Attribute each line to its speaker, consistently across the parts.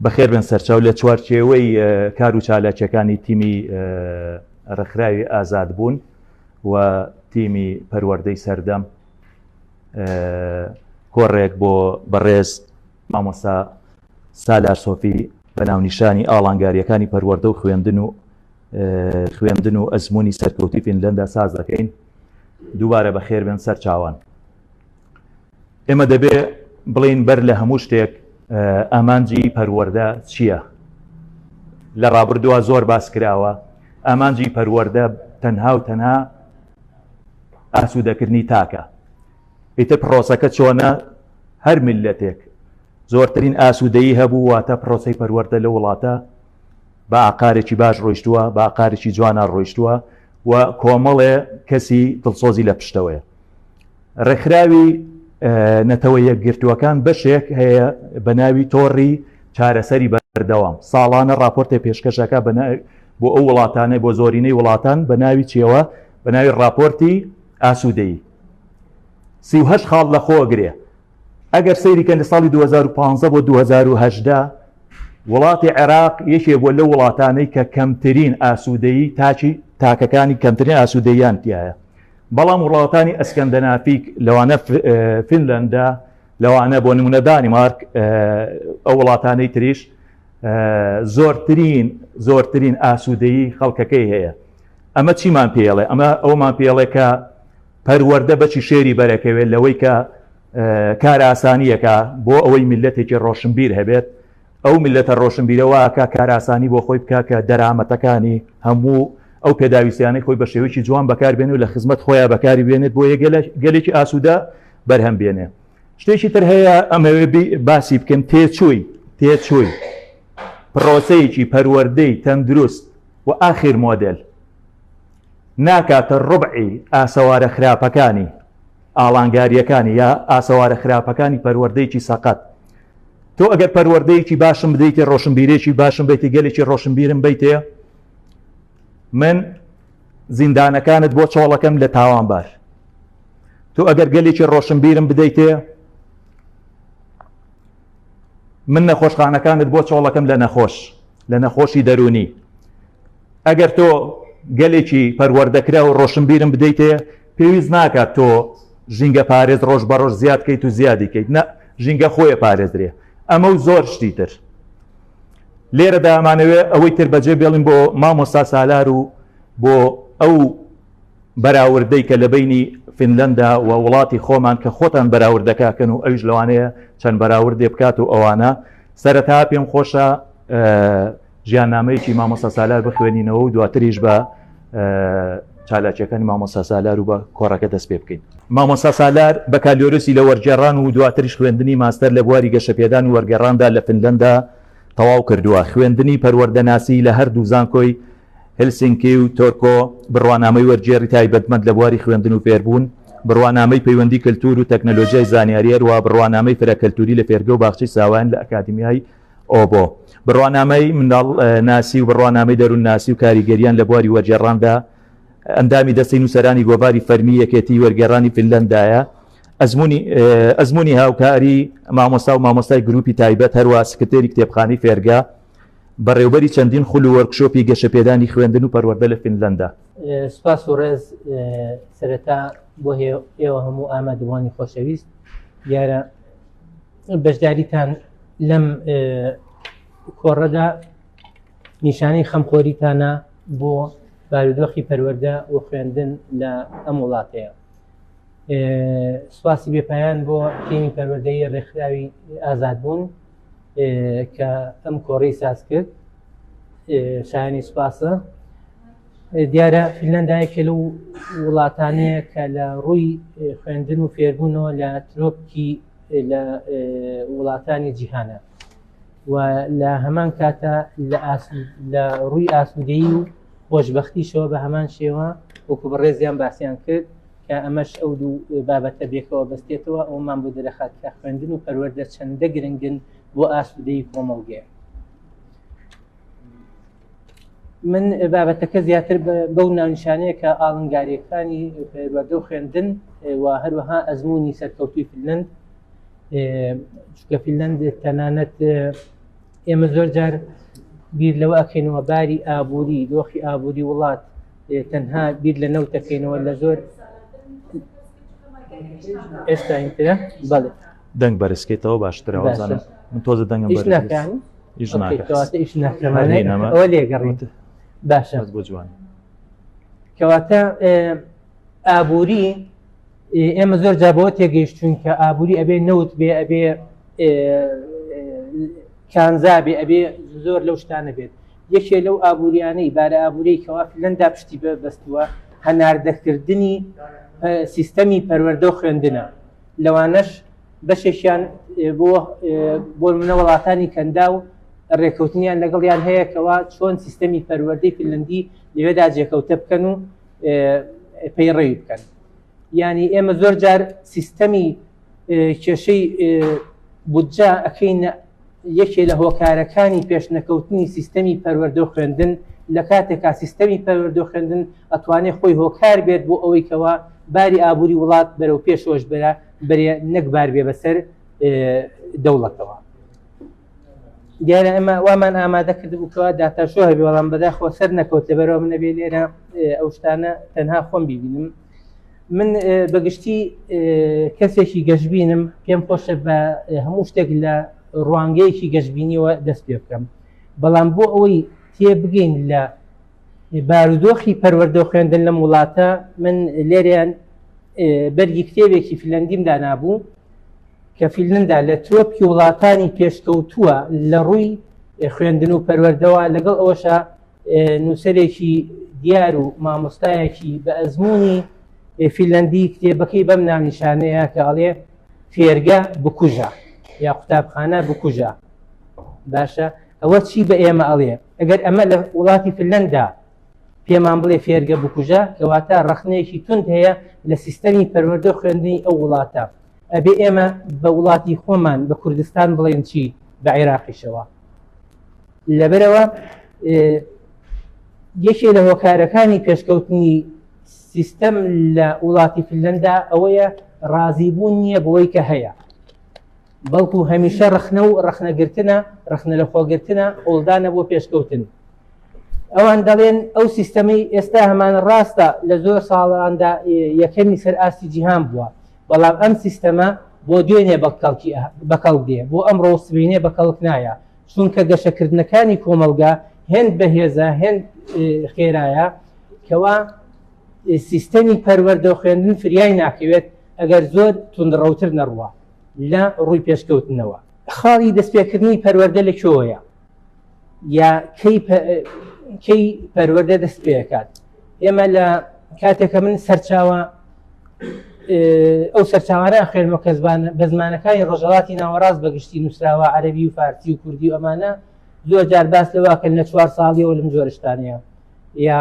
Speaker 1: بەخێربێن سەرچاو لە چوارچێوەی کار و چالاکیەکانی تیمی ڕێکخراوی ئازادبوون و تیمی پەروەردەی سەردەم کۆڕێک بۆ بەڕێز مامۆستا سالار سۆفی بە ناونیشانی ئاڵانگاریەکانی پەروەردە و خوێندن و خوێندن و ئەزمموی سەرکەوتی فینلەندا ساز دەکەین دووبارە بەخێربێن سەر چاوان. ئێمە دەبێ بڵێین بەر لە هەموو شتێک ئامانجی پەروەردە چییە؟ لە ڕابردووە زۆر باس کراوە ئامانجی پەروەردە تەنها و تەنها ئاسوودەکردنی تاکە ئیتر پرۆسەکە چۆنە هەر میللەتێک زۆرترین ئاسوودەیی هەبوو واتە پرۆسەی پەروەردە لە وڵاتە بە ئاقارێکی باش ڕۆیشتووە بە ئاقارێکی جوانە ڕۆیشتووە و کۆمەڵێ کەسی دڵسۆزی لە پشتەوەیە ڕێکخراوی نەتەوە یەکگرتووەکان بەشێک هەیە بە ناوی تۆڕی چارەسەری بەردەوام ساڵانە راپۆرتێ پێشکەشەکە بۆ ئەو وڵاتانەی بۆ زۆرینەی وڵاتان بە ناوی چیەوە بە ناوی راپۆرتی ئاسوودەیی 38 خاڵ لە خۆگرێ ئەگەر سەیری کەن لە ساڵی 2015 بۆ 2018 وڵاتی عێراق یەکێ بووە لەو وڵاتانەی کە کەمترین ئاسوودەیی تاکی تاکەکانی کەمترین ئاسوودەیان تایە بەڵام وڵاتانی ئەسکەندەنافیک لەوانە فینلەندا لەوانە بۆ نمونە دانیمارک ئەو وڵاتانەی تریش زۆرترین زۆرترین ئاسوودەیی خەڵکەکەی هەیە ئەمە چیمان پێڵێ ئەمە ئەومان پێڵێ کە پەروەردە بەچی شێری بەرەکەوێت لەوەی کە کار ئاسانیەکە بۆ ئەوەی میلەتێکی ڕۆشنبیر هەبێت ئەو میللەتە ڕۆشنبیرە وا ئەکا کارئاسانی بۆ خۆی بکا کە دەرامەتەکانی هەموو ئەو پێداویستیانەی خۆی بە شێوەیەکی جوان بەکار بێنێ و لە خزمەت خۆیا بەکاری بێنێت بۆ یە گەلێکی ئاسوودە بەرهەم بێنێ. شتێکی تر هەیە ئەمەوێ باسی بکەم تێچووی تێچووی پرۆسەیەکی پەروەردەی تەندروست و ئاخیر مۆدێل ناکاتە ڕوبعی ئاسەوارە خراپەکانی ئاڵانگاریەکانی یا ئاسەوارە خراپەکانی پەروەردەیەکی سەقەت تۆ ئەگەر پەروەردەیەکی باشم بدەیتێ ڕۆشنبیرێکی باشم بیتێ گەلێکی ڕۆشنبیرم بیتێ من زیندانەکانت بۆ چۆڵەکەم لە تاوانبار تۆ ئەگەر گەلێکی ڕۆشنبیرم بدەیتێ من نەخۆشخانەکانت بۆ چۆڵەکەم لە نەخۆش لە نەخۆشی دەرونی ئەگەر تۆ گەلێکی پەروەردەکرا و ڕۆشنبیرم بدەیتێ پێویست ناکات تۆ ژینگە پارێز ڕۆژ بە ڕۆژ زیاد کەیت و زیادی کەیت نە ژینگە خۆیە پارێزرێ ئەمە و زۆر شتی تر لێرەدا ئەمانەوێ ئەوەی تر بەجێ بێڵین بۆ مامۆستا سالار و بۆ ئەو بەراوردەی کە لە بینی فینلەندا و وڵاتی خۆمان کە خۆتان بەراوردەکەکەن و ئەویش لەوانەیە چەند بەراوردێ بکات و ئەوانە سەرەتا پێم خۆشە ژیاننامەیەکی مامۆستا سالار بخوێنینەوە و دواتریش بە چالاکیەکانی مامۆستا سالار و بە کۆڕەکە دەست پێ بکەین. مامۆستا سالار بەکالۆریۆسی لە وەرگێڕان و دواتریش خوێندنی ماستەر لە بواری گەشەپێدان و وەرگێڕاندا لە فنلەندا تەواو کردووە. خوێندنی پەروەردەناسی لە هەردوو زانکۆی هلسینکی و تۆرکۆ، بڕوانامەی وەرگێڕی تایبەتمەند لە بواری خوێندن و فێربوون، بڕوانامەی پەیوەندی کەلتوور و تەکنەلۆجیای زانیاری هەروەها بڕوانامەی فرە کەلتووری لە فێرگە و باخچەی ساوایان لە ئەکادیمیای ئۆبۆ. بڕوانامەی منداڵناسی و بڕوانامەی دەروونناسی و کاریگەریان لە بواری وەرگێڕاندا، ئەندامی دەستەی نووسەرانی گۆڤاری فەرمی یەکێتیی وەرگێڕانی فینلەندایە، ئەزموونی ئەزموونی هاوکاری مامۆستا و مامۆستای گرووپی تایبەت، هەروەها سکرتێری کتێبخانەی فێرگە، بەڕێوبەری چەندین خول و وۆرکشۆپی گەشەپێدانی خوێندن و پەروەردە لە فینلەندا.
Speaker 2: سپاس و ڕێز سەرەتا بۆ ئێوە هەموو ئامادەبووانی خۆشەویست. دیارە بەشداریتان لەم کۆڕەدا نیشانەی خەمخۆریتانە بۆ بارودۆخی پەروەردە و خوێندن لە ئەم وڵاتەیە. سوپاسی بێپایان بۆ تیمی پەروەردەی ڕێکخراوی ئازادبوون کە ئەم کۆڕی ساز کرد شایانی سوپاسە. دیارە فینلەندا یەکێ لەو وڵاتانەیە کە لە ڕووی خوێندن و فێربوونەوە لە ترۆپکی لە وڵاتانی جیهانە و لە هەمان کاتە لە ڕووی ئاسوودەیی و خۆشببختیشەوە بە هەمان شێوە وەکو بەڕێزیان باسییان کرد کە ئەمەش ئەو دوو بابەتە بێکەوە بەستێتەوە ئەومان بۆ دەرەخات کە خوێندن و پەروەردە چەندە گرنگن بۆ ئاسوودەی کۆمەڵگەیە. من بابەتەکە زیاتر بەو ناونیشانەیە کە ئاڵنگاریەکانی پەروەردە و خوێندن و هەروەها ئەزمموی سەرکەوتوی فنلند چکە فنلند تەنانەت ئێمە زۆر جار بیر لەوە ئەکەینەوە باری ئابووری، دۆخی ئابووری وڵات، تەنها بیر لە نەوت دەکەینەوە لە زۆر ئێستا ئینترە بەڵێ
Speaker 1: دەنگ بەرزکەیتەوە باشترە وازانم من تۆزە دەنگم
Speaker 2: ئیش ناکەن ئیش ناکەن ئیش ناکەن ئەوە لێگەڕێت باشە
Speaker 1: بۆ جوان
Speaker 2: کەواتە ئابووری ئێمە زۆر جا بەوە تێگەیشتوین کە ئابووری ئەبێ نەوت بێ ئەبێ کانزا بێ ئەبێ زۆر لەو شتانە بێت یەکێ لەو ئابووریانەی بارە ئابووری کەوا فلەندا پشتی بەستووە هەناردەکردنی سیستەمی پەروەردە و خوێندنە لەوانەش بەشێکیان بۆ بۆ منە وڵاتانی کەندا و ڕێککەوتنیان لەگەڵیان هەیە کەوا چۆن سیستەمی پەروەردەی فنلندی لەوێدا جێکەوتە بکەن و پەیڕەوی بکەن یعنی ئێمە زۆر جار سیستەمی کێشەی بودجە ئەکەین یەکێ لە هۆکارەکانی پێشنەکەوتنی سیستەمی پەروەردە و خوێندن لە کاتێکا سیستەمی پەروەردە و خوێندن ئەتوانێ خۆی هۆکار بێت بۆ ئەوەی کەوا باری ئابووری وڵات بەرەو پێشەوەش بەرە بەرێ نەک بار بێ بەسەر دەوڵەتەوە. دیارە ئێمە وامان ئامادە کردبوو کەوا داتاشۆ هەبێ بەڵام بەداخەوە سەر نەکەوت لەبەرەوە من ئەبێ لێرە ئەو شتانە تەنها خۆم بیبینم. من بەگشتی کەسێکی گەشببینم پێم خۆشە بە هەموو شتێک لە ڕوانگەیەکی گەشببینیەوە دەست پێ بکەم بەڵام بۆ ئەوەی تێبگەین لە بارودۆخی پەروەردە و خوێندن لەم وڵاتە من لێریان بەرگی کتێبێکی فلەندیم دانابوو کە فیلندا لە ترۆپکی وڵاتانی پێشکەوتووە لە ڕووی خوێندن و پەروەردەوە لەگەڵ ئەوەشە نووسەرێکی دیار و مامۆستایەکی بە ئەزمموی فیلەندی کتێبەکەی بەم ناونیشانەیە کە ئەڵێ فێرگە بکوژە یا قوتابخانە بکوژە باشە ئەوە چی بە ئێمە ئەڵێ ئەگەر ئەمە لە وڵاتی فلەندا پێمان بڵێ فێرگە بکوژە کەواتە ڕخنەیەکی تند هەیە لە سیستەمی پەروەردە خوێندنی ئەو وڵاتە ئەبێ ئێمە بە وڵاتی خۆمان بە کوردستان بڵێن چی بە عێراقیشەوە لەبەرەوە یەکێ لە هۆکارەکانی پێشکەوتنی سیستەم لە وڵاتی فنلندا ئەوەیە ڕازیبوون نییە بەوەی کە هەیە بەڵکو هەمیشە ڕەخنە و ڕەخنەگرتنە ڕەخنە لە خۆگرتنە هەوڵدانە بۆ پێشکەوتن ئەوان دەڵێن ئەو سیستەمەی ئێستا هەمان ڕاستە لە زۆر ساڵاندا یەکەمی سەر ئاستی جیهان بووە بەڵام ئەم سیستەمە بۆ دوێنێ بەکەڵک دێ بۆ ئەمڕۆ سبینێ بەکەڵک نایە چونکە گەشەکردنەکانی کۆمەڵگا هێند بەهێزە هێند خێرایە کەوا سیستەمی پەروەردە و خوێندن فریای ناکەوێت ئەگەر زۆر توندڕەوتر نەڕوا لە ڕووی پێشکەوتنەوە. خاڵی دەستپێکردنی پەروەردە لە کوێوەیە یا کەی کەی پەروەردە دەست پێکات؟ ئێمە لە کاتێکە من سەرچاوە ئەو سەرچاوانە خوێنمەوە کە بە زمانەکانی ڕۆژهەڵاتی ناوەڕاست بەگشتی نووسراوە عەربی و فارسی و کوردی و ئەمانە زۆر جار باس لەوە کەن لە چوار ساڵیەوە لەم جۆرە شتانەیە یا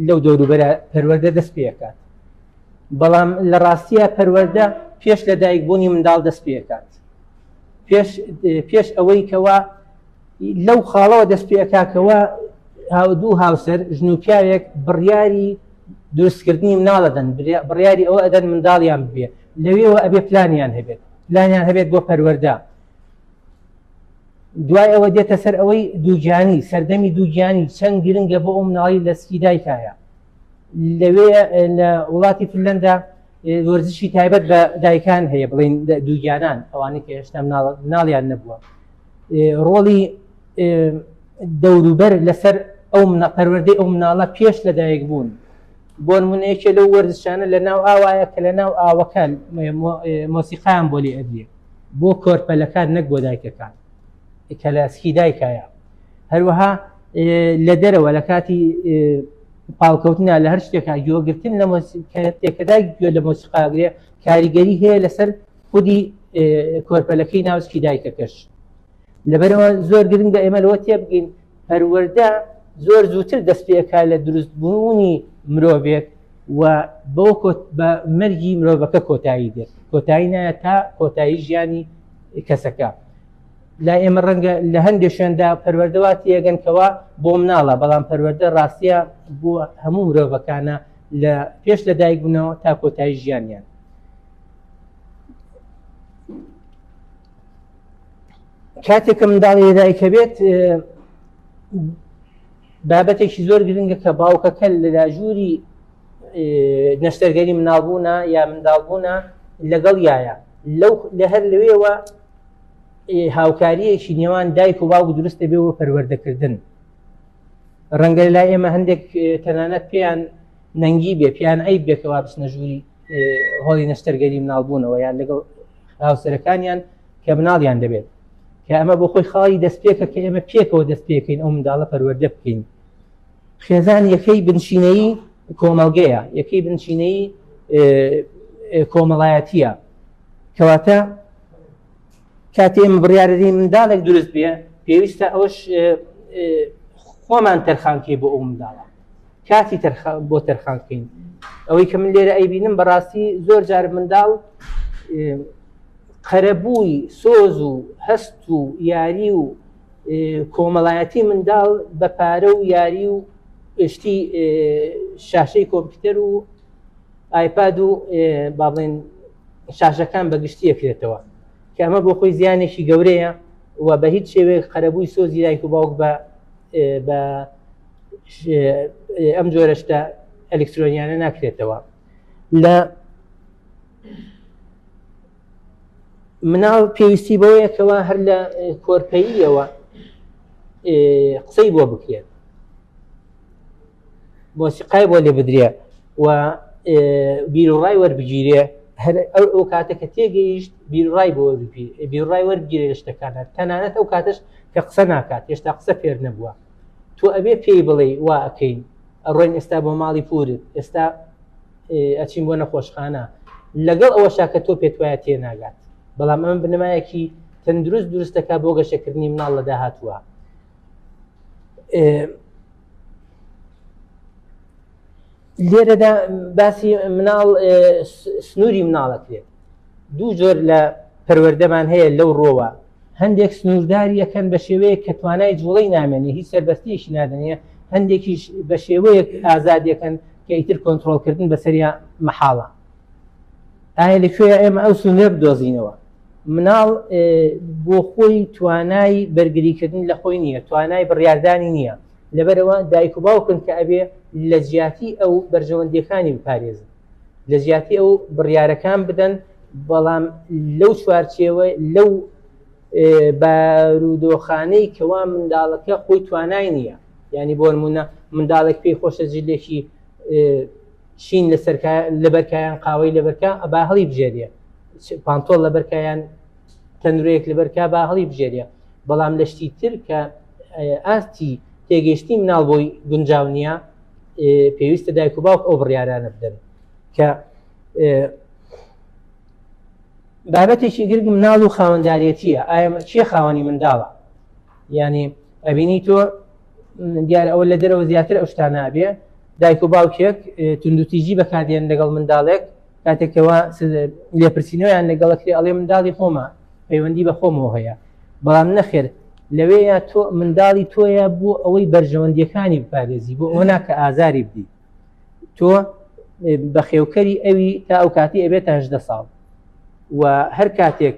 Speaker 2: لەو دەوروبەرە پەروەردە دەست پێکات بەڵام لە ڕاستیە پەروەردە پێش لە دایکبوونی منداڵ دەست پێکات پێش پێش ئەوەی کەوا لەو خاڵەوە دەست پێکاکەوە دوو هاوسەر ژن و پیاوێک بڕیاری دروستکردنی مناڵ ئەدەن بڕیاری ئەوە ئەدەن منداڵیان ببێ لەوێوە ئەبێ پلانیان هەبێت پلانیان هەبێت بۆ پەروەردە دوای ئەوە دێتە سەر ئەوەی دووگیانی سەردەمی دووگیانی چەند گرنگە بۆ ئەو مناڵی لە سکی دایکایە لەوێ لە وڵاتی فنلندا وەرزشی تایبەت بە دایکان هەیە بڵین دووگیانان ئەوانەی کە هێشتا مناڵیان نەبووە ڕۆڵی دەوروبەر لەسەر ئەو پەروەردەی ئەو مناڵە پێش لەدایک بوون بۆ نمونە یەکێ لەو وەرزشانە لە ناو ئاوایە کە لە ناو ئاوەکە مۆسیقایان بۆ لێ ئەدرێ بۆ کۆرپەلەکان نەک بۆ دایکەکان کە لە سکی دایکایە هەروەها لە دەرەوە لە کاتی پاڵکەوتنا لە هەر شتێکا گوێگرتن لە تێکەدا گوێ لە مۆسیقاگرێ کاریگەری هەیە لەسەر خودی کۆرپەلەکەی ناوسکی دایکەکەش لەبەرەوە زۆر گرنگە ئێمە لەوە تێبگەین پەروەردە زۆر زووتر دەست پێکا لە دروستبوونی مرۆڤێک و بۆ بە مەرگی مرۆڤەکە کۆتایی دێت کۆتایی نایە تا کۆتایی ژیانی کەسەکە لای ئێمە ڕەنگە لە هەندێک شوێندا پەروەردەوا تێگەن کەوا بۆ مناڵە بەڵام پەروەردە ڕاستیە بۆ هەموو مرۆڤەکانە لە پێش لە دایک بوونەوە تا کۆتایی ژیانیان. کاتێک کە منداڵی لەدایکە بێت بابەتێکی زۆر گرنگە کە باوکەکە لە لاژووری نەشتەرگەری مناڵبوونە یا منداڵبوونە لەگەڵ یایە لەو لە هەر لەوێوە هاوکاریەکی نێوان دایک و باوک دروست دەبێ بۆ پەروەردەکردن. ڕەنگە لای ئێمە هەندێک تەنانەت پێیان نەنگی بێ، پێیان عیب بێ کەوا بچنە ژووری هۆڵی نەشتەرگەری مناڵبوونەوە یان لەگەڵ هاوسەرەکانیان کە مناڵیان دەبێت، کە ئەمە بۆ خۆی خاڵی دەستپێکە کە ئێمە پێکەوە دەست پێکەین ئەو منداڵە پەروەردە بکەین. خێزان یەکەی بنچینەیی کۆمەڵگەیە، یەکەی بنچینەیی کۆمەڵایەتیە. کەواتە کاتێ ئێمە بڕیارەدەین منداڵێک دروست بێ، پێویستە ئەوەش خۆمان تەرخانکەی بۆ ئەو منداڵە، کاتی بۆ تەرخانکەین. ئەوەی کە من لێرە ئەیبینم بەڕاستی زۆر جار منداڵ قەرەبووی سۆز و هەست و یاری و کۆمەڵایەتی منداڵ بە پارە و یاری و شتی شاشەی کۆمپیوتەر و ئایپاد و با بڵێن شاشەکان بە گشتی ئەکرێتەوە، کە ئەمە بۆ خۆی زیانێکی گەورەیە و بە هیچ شێوەیەک قەرەبووی سۆزی دایک و باوک بە ئەم جۆرە شتە ئەلکترۆنیانە ناکرێتەوە. لە مناڵ پێویستی بەوەیەکەوە هەر لە کۆرپەییەوە قسەی بۆ بکرێت، مۆسیقای بۆ لێ بدرێ و بیرڕای وەربگیرێ. هەر ئەو کاتە کە تێگەیشت بیرڕای بۆ بیرڕای وەربگیرێ لە شتەکانە، تەنانەت ئەو کاتەش کە قسە ناکات، هێشتا قسە فێر نەبووە، تۆ ئەبێ پێی بڵێ وا ئەکەین، ئەڕۆین ئێستا بۆ ماڵی پورت، ئێستا ئەچین بۆ نەخۆشخانە، لەگەڵ ئەوەشا کە تۆ پێت وایە تێناگات، بەڵام ئەمە بنەمایەکی تەندروست دروست دەکات بۆ گەشەکردنی مناڵ لە داهاتووە. لێرەدا باسی مناڵ سنووری مناڵەکرێت. دوو جۆر لە پەروەردەمان هەیە لەو ڕۆوە، هەندێک سنووردار یەکەن بە شێوەیەک کە توانای جوڵەی نامێنێ، هیچ سەربەستیەکی نادەنێ، هەندێکیش بە شێوەیەک ئازاد یەکەن کە ئیتر کۆنتترۆلکردن بەسەریا مەحاڵە. ئایا لەکوێ ئێمە ئەو سنوورە بدۆزینەوە؟ مناڵ بۆ خۆی توانای بەرگریکردن لە خۆی نییە، توانای بڕیاردانی نییە، لەبەرەوە دایک و باوکن کە ئەبێ لە جیاتی ئەو بەرژەوەندیەکانی بپارێزن، لە جیاتی ئەو بڕیارەکان بدەن، بەڵام لەو چوارچێوە لەو بارودۆخانەی کەوا منداڵەکە خۆی توانای نییە. ینی بۆ نمونە منداڵێک پێی خۆشە جلێکی شین لەسەر لەبەرکایان قاوەی لەبەرکە با هەڵی بژێریە، پانتۆڵ لەبەرکایان تەندروەیەک لەبەرکە با هەڵی بژێریە، بەڵام لە شتی تر کە ئاستی تێگەیشتنی مناڵ بۆی گونجاو نییە، پێویستە دایک و باوک ئەو بڕیارانە بدەن. کە بابەتێکی گرنگ مناڵ و خاوەندارێتیە. ئایا چیە خاوەنی منداڵە؟ یعنی ئەبینی تۆ دیارە ئەوە لە دەرەوە زیاتر ئەو شتانە ئەبێ، دایک و باوکێک توندوتیژی بەکاردێن لەگەڵ منداڵێک، کاتێکەوە لێپرسینەوەیان لەگەڵەکرێ ئەڵێ منداڵی خۆمە، پەیوەندی بە خۆمەوە هەیە، بەڵام نەخێر لەوەیە تۆ منداڵی تۆیە بۆ ئەوەی بەرژەوەندیەکانی بپارێزی، بۆ ئەوە ناکە ئازاری بدی. تۆ بەخێوکەری ئەوی تا ئەو کاتی ئەبێتە 18 ساڵ و هەر کاتێک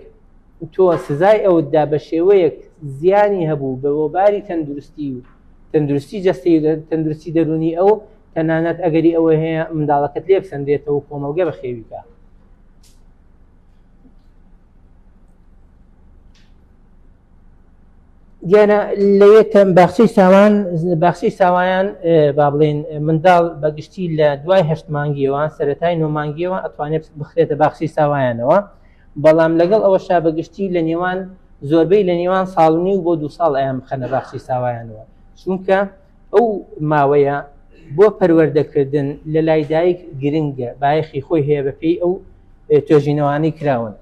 Speaker 2: تۆ سزای ئەوتدا بە شێوەیەک زیانی هەبوو بە وەباری تەندروستی و تەندروستی جەستەی و تەندروستی دەروونی ئەو، تەنانەت ئەگەری ئەوە هەیە منداڵەکەت لێ بسەندرێتەوە و کۆمەڵگە بەخێوی بکە. دیارە لەوێ تەم باخچەی ساوان، باخچەی ساوایان با بڵێن منداڵ بەگشتی لە دوای هەشت مانگیەوە سەرەتای نۆ مانگیەوە ئەتوانێت بخرێتە باخچەی ساوایانەوە، بەڵام لەگەڵ ئەوەشا بەگشتی لە نێوان زۆربەی لە نێوان ساڵ و نیو بۆ دو ساڵ ئەیان بخەنە باخچەی ساوایانەوە، چونکە ئەو ماوەیە بۆ پەروەردەکردن لە لای دایک گرنگە، بایەخی خۆی هەیە بەپێی ئەو توێژینەوانەی کراون.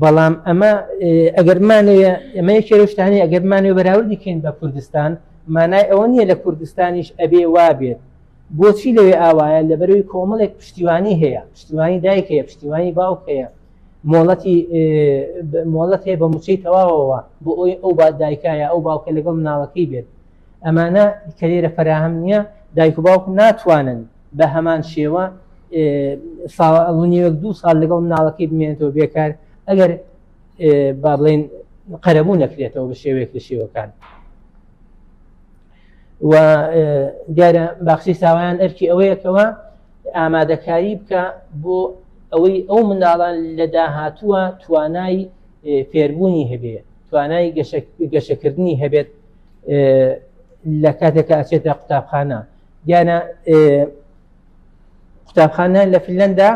Speaker 2: بەڵام ئەمە ئەگەرمانەوێ ئەمە یەکێ لەو شتانەیە ئەگەرمانەوێ بەراوردی کەین بە کوردستان، مانای ئەوە نییە لە کوردستانیش ئەبێ وابێت. بۆچی لەوێ ئاوایە؟ لەبەرەوەی کۆمەڵێک پشتیوانی هەیە، پشتیوانی دایک هەیە، پشتیوانی باوک هەیە، مۆڵەت هەیە بە موچەی تەواوەوە بۆ ئەوی ئەو با دایکایە ئەو باوکە لەگەڵ مناڵەکەی بێت. ئەمانە کە لێرە فەراهەم نییە، دایک و باوک ناتوانن بە هەمان شێوە ساڵ و نیوێک دوو ساڵ لەگەڵ مناڵەکەی بمێنێتەوە بێکار. ئەگەر با بڵێن قەرەبوو نەکرێتەوە بە شێوەیەک لە شێوەکان. و دیارە باخچەی ساوایان ئەرکی ئەوەیەکەوە ئامادەکاری بکە بۆ ئەوەی ئەو منداڵان لە داهاتووە توانای فێربوونی هەبێ، توانای گەشەکردنی هەبێت لە کاتێکە ئەچێتە قوتابخانە. دیارە قوتابخانە لە فنلەندا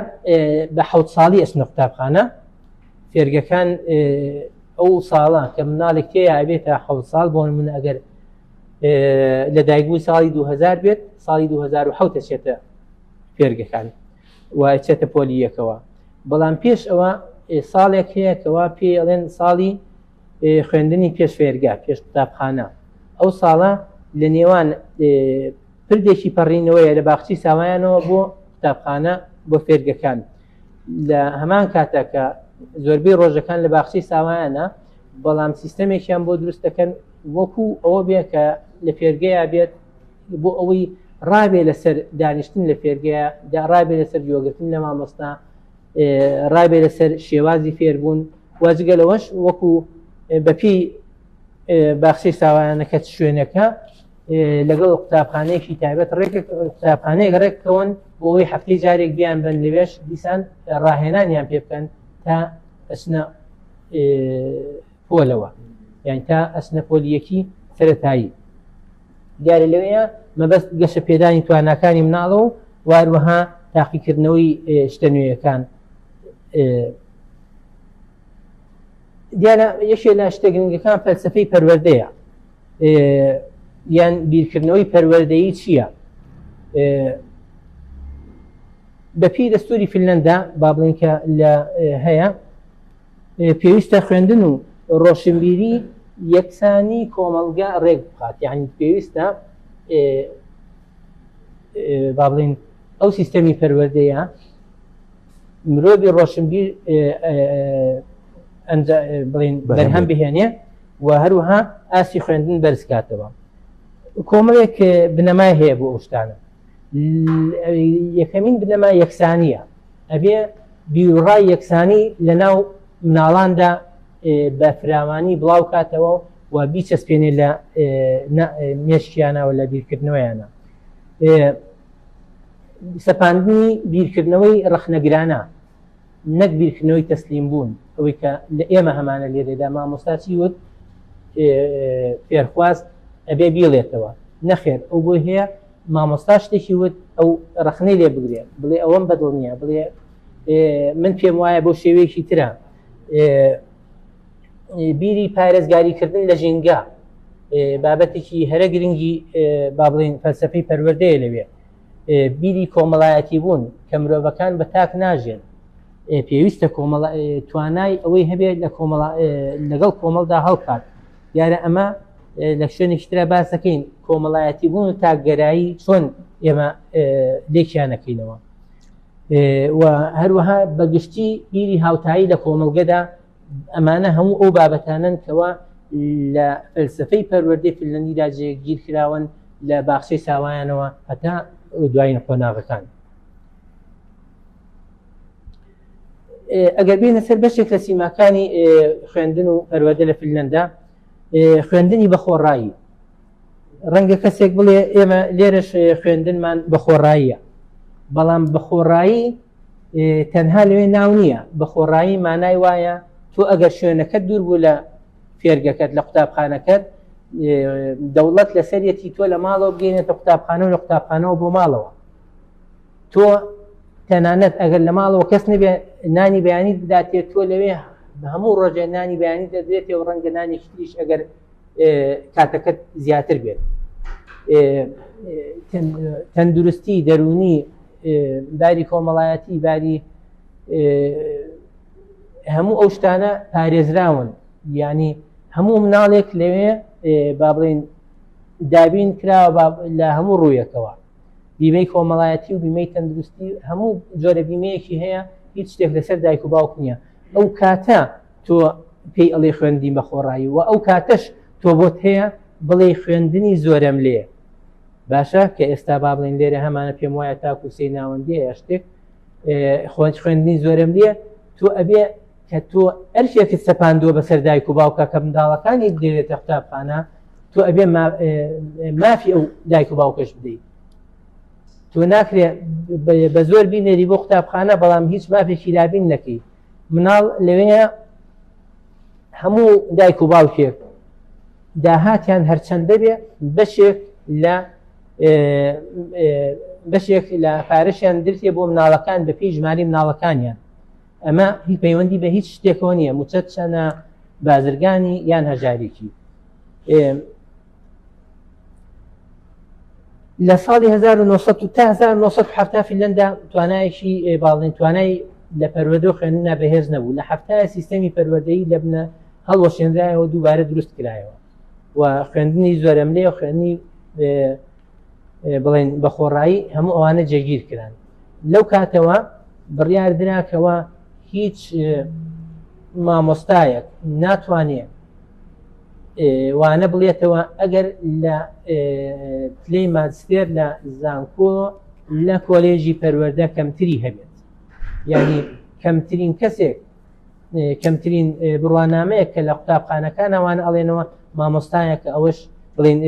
Speaker 2: بە 7 ساڵی ئەچنە قوتابخانە. فێرگەکان ئەو ساڵە کە مناڵێک تێیا ئەبێتە 7 ساڵ، بۆ نمونە ئەگەر لە دایکبووی ساڵی 2000 بێت، ساڵی 2007 ئەچێتە فێرگەکان و ئەچێتە پۆلی یەکەوە. بەڵام پێش ئەوە ساڵێک هەیە کەوا پێی ئەڵێن ساڵی خوێندنی پێش فێرگە، پێش قوتابخانە. ئەو ساڵە لە نێوان پردێکی پەڕینەوەیە لە باخچەی ساوایانەوە بۆ قوتابخانە بۆ فێرگەکان. لە هەمان کاتە کە زۆربەی ڕۆژەکان لە باخچەی ساوایانە، بەڵام سیستەمێکیان بۆ دروست دەکەن وەکو ئەوە بێ کە لە فێرگەیە بێت، بۆ ئەوەی ڕابێ لەسەر دانیشتن لە فێرگەیە، ڕابێ لەسەر گوێگرتن لە مامۆستا، ڕابێ لەسەر شێوازی فێربوون. واجگە لەوەش وەکو بەپێی باخچەی ساوایانەکە شوێنەکە لەگەڵ قوتابخانەیەکی تایبەت ڕێک قوتابخانەیەک ڕێککەون بۆ ئەوەی هەفتەی جارێک بیان بن لەوێش دیسان ڕاهێنانیان پێ بکەن تا ئەچنە پۆلەوە، یان تا ئەچنە پۆلیەکی سەرەتایی. دیارە لەوەیە مەبەست گەشە پێدانی تواناکانی مناڵە و واروەها تاقیکردنەوەی شتە نوێیەکان. دیارە یەکێ لە شتە گرنگەکان فەلسفەی پەروەردەیە، یان بیرکردنەوەی پەروەردەیی چییە؟ بەپێی دەستوری فنلەندا با بڵێن کە لە هەیە پێویستە خوێندن و ڕۆشنبیری یەکسانی کۆمەڵگە ڕێک بخات. یعنی پێویستە با بڵێن ئەو سیستەمی پەروەردەیە مرۆڤی ڕۆشنبیر بڵێن بەرهەم بهێنێ و هەروەها ئاستی خوێندن بەرز کاتەوە. کۆمەڵێک بنەمای هەیە بۆ ئەو شتانە. یەکەمین بنەما یەکسانیە. ئەبێ بیرڕای یەکسانی لە ناو مناڵاندا بە فراوانی بڵاو کاتەوە و بیچەسپێنێ لە مێشکیانە و لە بیرکردنەوەیانە. سەپاندنی بیرکردنەوەی ڕەخنەگرانە، نەک بیرکردنەوەی تەسلیم بوون. ئەوەی کە لە ئێمە هەمانە لێرەدا مامۆستا چی وت فێرخواز ئەبێ بیڵێتەوە. نەخێر، ئەو بۆی هەیە مامۆستا شتێکی وت ئەو ڕەخنەی لێ بگرێ، بڵێ ئەوەم بەدڵ نییە، بڵێ من پێم وایە بۆ شێوەیەکی ترە. بیری پارێزگاریکردن لە ژینگە بابەتێکی هەرە گرنگی با بڵێین فەلسفەی پەروەردەیە لەوێ. بیری کۆمەڵایەتی بوون کە مرۆڤەکان بە تاک ناژێن، پێویستە توانای ئەوەی هەبێت لە لەگەڵ کۆمەڵدا هەڵکات. دیارە ئەمە لە شوێنێکی ترا باس دەکەین، کۆمەڵایەتی بوون و تاکگەرایی چۆن ئێمە لێکیانەکەینەوە. و هەروەها بەگشتی بیری هاوتایی لە کۆمەڵگەدا، ئەمانە هەموو ئەو بابەتانەن کەوا لە فەلسفەی پەروەردەی فنلەندیدا جێگیر کراون لە باخچەی ساوایانەوە هەتا دوایین قۆناغەکان. ئەگەر بێنە سەر بەشێک لە سیماکانی خوێندن و پەروەردە لە فنلەندا، خوێندنی بەخۆڕایی. ڕەنگە کەسێک بڵێ ئێمە لێرەش خوێندنمان بەخۆڕاییە، بەڵام بەخۆڕایی تەنها لەوێ ناو نییە. بەخۆڕایی مانای وایە تۆ ئەگەر شوێنەکەت دوور بوو لە فێرگەکەت، لە قوتابخانەکەت، دەوڵەت لەسەرەتی تۆ لە ماڵەوە بگەینێتە قوتابخانە و لە قوتابخانەوە بۆ ماڵەوە. تۆ تەنانەت ئەگەر لە ماڵەوە کەس نەبێ نانی بەیانی بداتێ، تۆ لەوێ هەموو ڕۆژێ نانی بەیانی دەدرێتێ و ڕەنگە نانێکی تریش ئەگەر کاتەکەت زیاتر بێت. تەندروستی دەروونی، باری کۆمەڵایەتی، باری هەموو ئەو شتانە پارێزراون. یعنی هەموو مناڵێک لەوێ با بڵێین دابین کراوە لە هەموو ڕوویەکەوە. بیمەی کۆمەڵایەتی و بیمەی تەندروستی، هەموو جۆرە بیمەیەکی هەیە، هیچ شتێک لەسەر دایک و باوک نییە. ئەو کاتە تۆ پێی ئەڵێ خوێندنی بەخۆڕایی و ئەو کاتەش تۆ بۆت هەیە بڵێ خوێندنی زۆرەم لێ باشە، کە ئێستا با بڵێن لێرە هەمانە پێم وایە تاکو سێ ناوەندیە یا شتێک خوێندنی زۆرەم لێ، تۆ ئەبێ کە تۆ ئەرکێکت سەپاندووە بەسەر دایک و باوکە کە منداڵەکانی بدێنێتە قوتابخانە، تۆ ئەبێ مافی ئەو دایک و باوکەش بدەیت. تۆ ناکرێ بە زۆر بینێری بۆ قوتابخانە بەڵام هیچ مافێکی دابین نەکەی. مناڵ لەوەیە هەموو دایک و باوکێک داهاتیان هەرچەندە بێ بەشێک لە بەشێک لە پارەشیان درتێ بۆ مناڵەکان بە پێی ژماری مناڵەکانیان. ئەمە هی پەیوەندی بە هیچ شتێکەوە نییە، موچەت چەنە، بازرگانی یان هەژاریکی. لە ساڵی 1900 تا 1970 فینلەندا توانایەکی باڵێن توانای لە پەروەردە و خوێندنا بەهێز نەبوو. لە هەفتایە سیستەمی پەروەردەیی لە بنە هەڵوەشێنرایەوە، دووبارە دروست کرایەوە و خوێندنی زۆرەملێ و خوێندنی بڵێن بە خۆڕایی هەموو ئەوانە جێگیر کران. لەو کاتەوە بڕیار دراکەوە هیچ مامۆستایەک ناتوانێت وانە بڵێتەوە ئەگەر لە پلەی ماجستێر لە زانکۆ لە کۆلێژی پەروەردە کەمتری هەبێت. یعنی کەمترین کەسێک کەمترین بڕوانامەیە کە لە قوتابخانەکان ئەوانە ئەڵێنەوە مامۆستایە کە ئەوەش بڵێن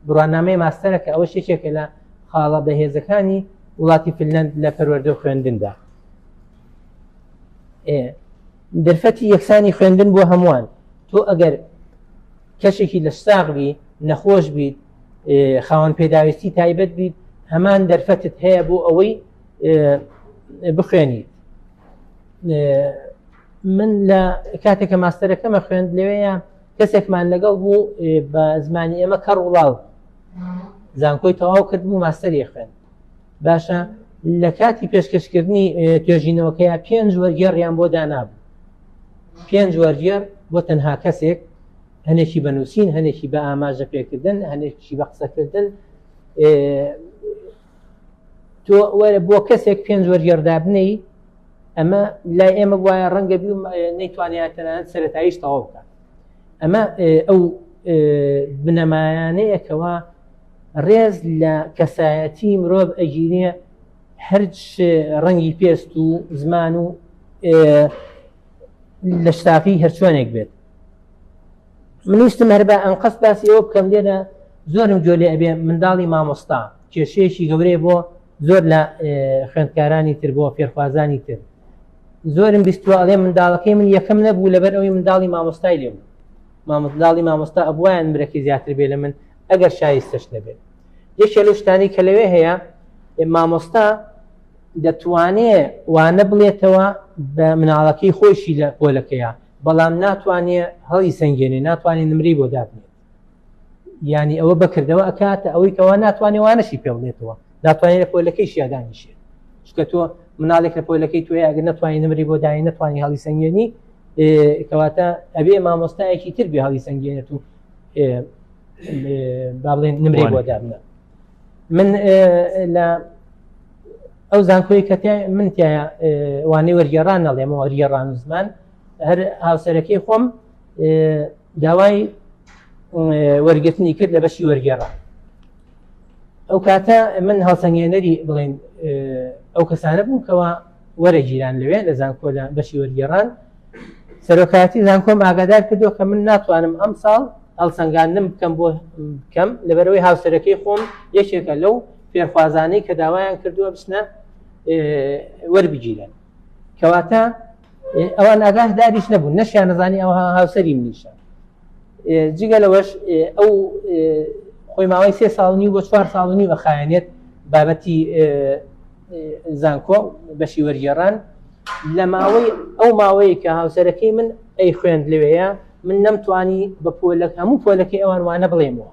Speaker 2: بڕوانامەی ماستەرە کە ئەوەش یەکێکە لە خاڵە بەهێزەکانی وڵاتی فنلند لە پەروەردە و خوێندندا. دەرفەتی یەکسانی خوێندن بۆ هەمووان. تۆ ئەگەر کەسێکی لە ساغ بی، نەخۆش بیت، خاوەن پێداویستی تایبەت بیت، هەمان دەرفەتت هەیە بۆ ئەوەی بخوێنیت. من لە کاتێک کە ماستەرەکەمە خوێند لەوەیە کەسێکمان لەگەڵ بوو بە زمانی ئێمە کەڕ وڵاو زانکۆی تەواو کرد بوو ماستەری خوێند. باشە لە کاتی پێشکەشکردنی توێژینەوەکەیە 5 وەرگێڕیان بۆ دانابوو، 5 وەرگێڕ بۆ تەنها کەسێک، هەنێکی بە نووسین، هەنێکی بە ئاماژە پێکردن، هەنێکی بە قسەکردن. تۆ وەرە بۆ کەسێک 5 وەرگێڕ دابنەی، ئەمە لای ئێمە وایە ڕەنگە بی نەیتوانێت تەنانەت سەرەتاییش تەواو بکات. ئەمە ئەو بنەمایانەیەکەوە ڕێز لە کەسایەتی مرۆڤ ئەگیرێ، هەرچ ڕەنگی پێست و زمان و لە شتافی هەرچۆنێک بێت. منیشتم هەر بە ئەنقەست باسی ئەوە بکەم لێرە زۆرم گوێ لێ ئەبێ منداڵی مامۆستا کێشەیەکی گەورەیە بۆ زۆر لە خوێندکارانی تر، بۆ فێرخوازانی تر. زۆرم بیستوە ئەڵێ منداڵەکەی من یەکەم نەبوو لەبەر ئەوەی منداڵی مامۆستای لێ بوو. منداڵی مامۆستا ئەبوایان مرەکەی زیاتر بێ لە من ئەگەر شایستەش نەبێت. یەکێ لەو شتانەی کە لەوێ هەیە، مامۆستا دەتوانێ وانە بڵێتەوە بە مناڵەکەی خۆیشی لە پۆلەکەیە، بەڵام ناتوانێ هەڵی سەنگێنێ، ناتوانێ نمرەی بۆ دابنێت. یعنی ئەوە بەکردەوە ئەکاتە ئەوەی کەوا ناتوانێ وانەشی پێ بڵێتەوە، ناتوانێت لە پۆلەکەی شیادانیشێت. چونکە تۆ مناڵێک لە پۆلەکەی تۆیە ئەگەر نەتوانانی نمری بۆ دای، نەتوانانی هەڵی سەنگێنی، کەواتە ئەبێ مامۆستایەکی تر بێ هەڵی سەنگێنێت و با بڵێن نمرەی بۆ دابنە. من لە ئەو زانکۆی کە من تایە وانەی وەرگێڕان نەڵێمەوە، وەرگێڕان و زمان، هەر هاوسەرەکەی خۆم داوای وەرگرتنی کرد لە بەشی وەرگێڕان. ئەو کاتە من هەڵسەنگێنەری بڵێن ئەو کەسانە بوو کەوا وەرەگیران لەوێ لە زانکۆ لە بەشی وەرگێڕان. سەرۆکایەتی زانکۆم ئاگادار کردو کە من ناتوانم ئەم ساڵ هەڵسەنگاندنم بکەم بۆ بکەم، لەبەرەوەی هاوسەرەکەی خۆم یەکێکە لەو فێرخوازانەی کە داوایان کردووە بچنە وەربگیرن. کەواتە ئەوان ئاگاهداریش نەبوون، نەشیان نەزانی ئەوە هاوسەری منیشە. جگە لەوەش ئەو خۆی ماوەی 3 ساڵ نیو بۆ 4 ساڵ نیو ئەخایەنێت بابەتی زانکۆ بەشی وەرگێڕان. لە ماوەی ئەو ماوەیە کە هاوسەرەکەی من ئەی خوێند لەوەیە، من نەمتوانی بە پۆلەک هەموو پۆلەکەی ئەوان وانە بڵێمەوە.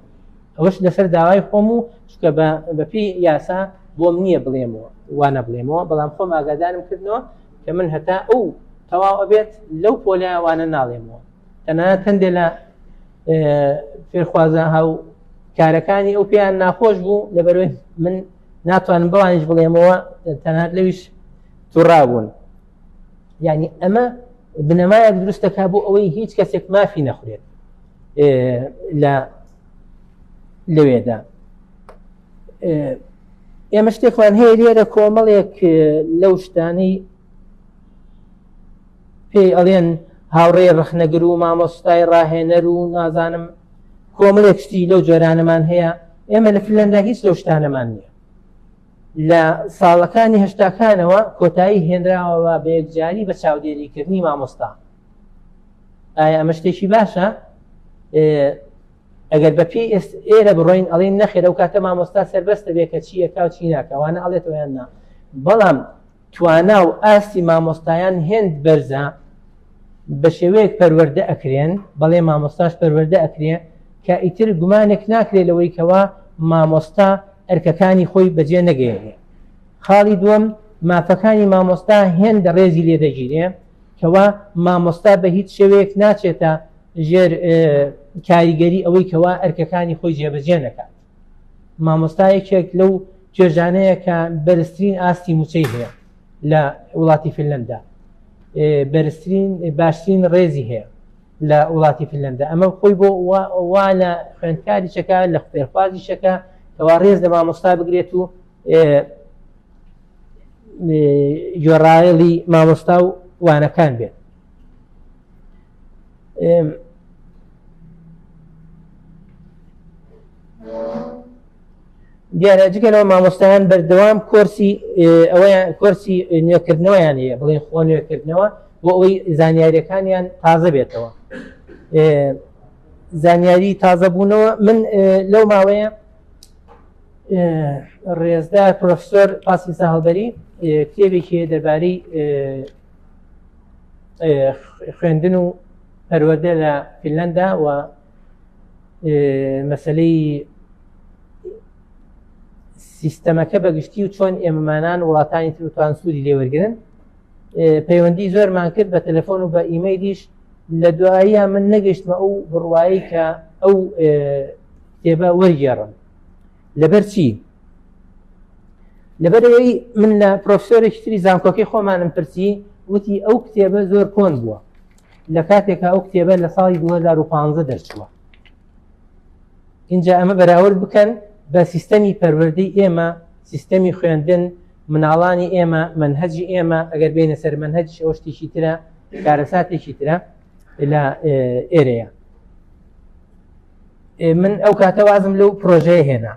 Speaker 2: ئەوەش لەسەر داوای خۆم و چونکە بە پێی یاسا بۆم نییە بڵێمەوە وانە بڵێمەوە، بەڵام خۆم ئاگادارم کردنەوە کە من هەتا ئەو تەواو ئەبێت لەو پۆلە وانە ناڵێمەوە. تەنانەت هەندێک لە فێرخوازە هاو کارەکانی ئەو پێیان ناخۆش بوو لەبەرەوەی من ناتوانم بەوانیش بڵێمەوە، تەنانەت لەویش تووڕابوون. یعنی ئەمە بنەمایەک دروست دەکات بۆ ئەوەی هیچ کەسێک مافی نەخورێت لە لەوێدا. ئێمە شتێکمان هەیە لێرە کۆمەڵێک لەو شتانەی پێی ئەڵێن هاوڕێی ڕەخنەگر و مامۆستای ڕاهێنەر و نازانم کۆمەڵێک شتی لەو جۆرانەمان هەیە. ئێمە لە فنلەندا هیچ لەو شتانەمان نییە. لە ساڵەکانی هەشتاکانەوە کۆتایی هێنراوە بە یەکجاری بە چاودێریکردنی مامۆستا. ئایا ئەمە شتێکی باشە؟ ئەگەر بە پێی ئێرە بڕۆین ئەڵێن نەخێر، ئەو کاتە مامۆستا سەربەستە بێ کە چییە کا و چی ناکە، وانە ئەڵێتەوە یان نا. بەڵام توانا و ئاستی مامۆستایان هێند بەرزە بە شێوەیەک پەروەردە ئەکرێن، بەڵێ مامۆستاش پەروەردە ئەکرێ کە ئیتر گومانێک ناکرێ لەوەی کەوا مامۆستا ئەرکەکانی خۆی بەجێ نەگەیەنێ. خاڵی دووەم، مافەکانی مامۆستا هێندە ڕێزی لێ دەگیرێ کەوا مامۆستا بە هیچ شێوەیەک ناچێتە ژێر کاریگەری ئەوەی کەوا ئەرکەکانی خۆی جێبەجێ نەکات. مامۆستا یەکێک لەو توێژانەیە کە بەرزترین ئاستی موچەی هەیە لە وڵاتی فنلندا، بەرزترین باشترین ڕێزی هەیە لە وڵاتی فنلندا. ئەمە خۆی بۆ وا لە خوێندکاری چەکە لە فێرخوازی چەکە کەوا ڕێز لە مامۆستا بگرێت و گوێڕایەڵی مامۆستا و وانەکان بێت. دیارە جگە لەوە مامۆستایان بەردەوام کۆرسی ئەوەیان کۆرسی نوێکردنەوەیان هەیە، بڵێن خۆ نوێکردنەوە بۆ ئەوەی زانیاریەکانیان تازە بێتەوە. زانیاری تازە بوونەوە من لەو ماوەیە ڕێزدار پرۆفسۆر قاسم ساهڵبەری کتێبێکی هەیە دەربارەی خوێندن و پەروەردە لە فینلەندا و مەسلەی سیستەمەکە بەگشتی و چۆن ئێمەمانان وڵاتانی تر توان سوودی لێوەرگن. پەیوەندی زۆرمان کرد بە تەلەفۆن و بە ئیمەیلیش. لە دواییە من نەگەیشتمە ئەو بڕوایی کە ئەو کتێبە وەرگێڕم. لەبەر چی؟ لەبەرەوەی من لە پرۆفسۆرێکی تری زانکۆکەی خۆمانم پرسی، وتی ئەو کتێبە زۆر کۆن بووە، لە کاتێکا ئەو کتێبە لە ساڵی 2015 دەرچووە. اینجا ئەمە بەراورد بکەن بە سیستەمی پەروەردەی ئێمە، سیستەمی خوێندن، مناڵانی ئێمە، منهەجی ئێمە. ئەگەر بینە سەر منهەجیش ئەوە شتێکی ترە، کارەساتێکی ترە لە ئێرەیە. من ئەو کاتە وازم لەو پرۆژەیە هێنا.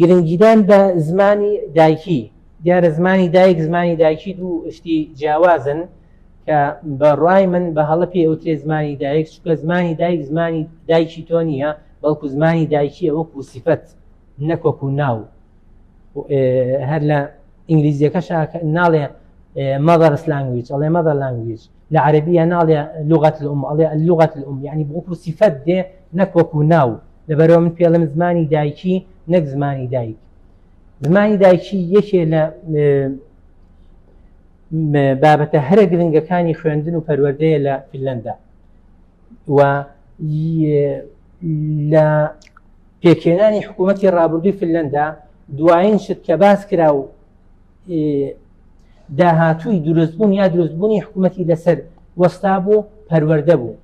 Speaker 2: گرنگیدان بە زمانی دایکی، دیارە زمانی دایک زمانی دایکی دوو شتی جیاوازن کە بە ڕای من بە هەڵە پێ ئەوترێ زمانی دایک، چونکە زمانی دایک زمانی دایکی تۆ نییە، بەڵکو زمانی دایکیە وەکو سیفەت نەک وەکو ناو. هەر لە ئینگلیزیەکەش ناڵێ mother's language، ئەڵێ mother language. لە عەرەبیە ناڵێ لغة الأم، ئەڵێ اللغة الأم، یعنی وەکو سیفەت دێ نەک وەکو ناو. لەبەرەوە من پێڵم زمانی دایکی نەک زمانی دایک. زمانی دایکی یەکێ لە بابەتە هەرە گرنگەکانی خوێندن و پەروەردەیە لە فنلەندا و لە پێکهێنانی حکوومەتی ڕابردووی فنلەندا دوایین شت کە باس کرا و داهاتووی دروستبوون یا دروستبوونی حکوومەتی لەسەر وەستا بوو پەروەردە بوو.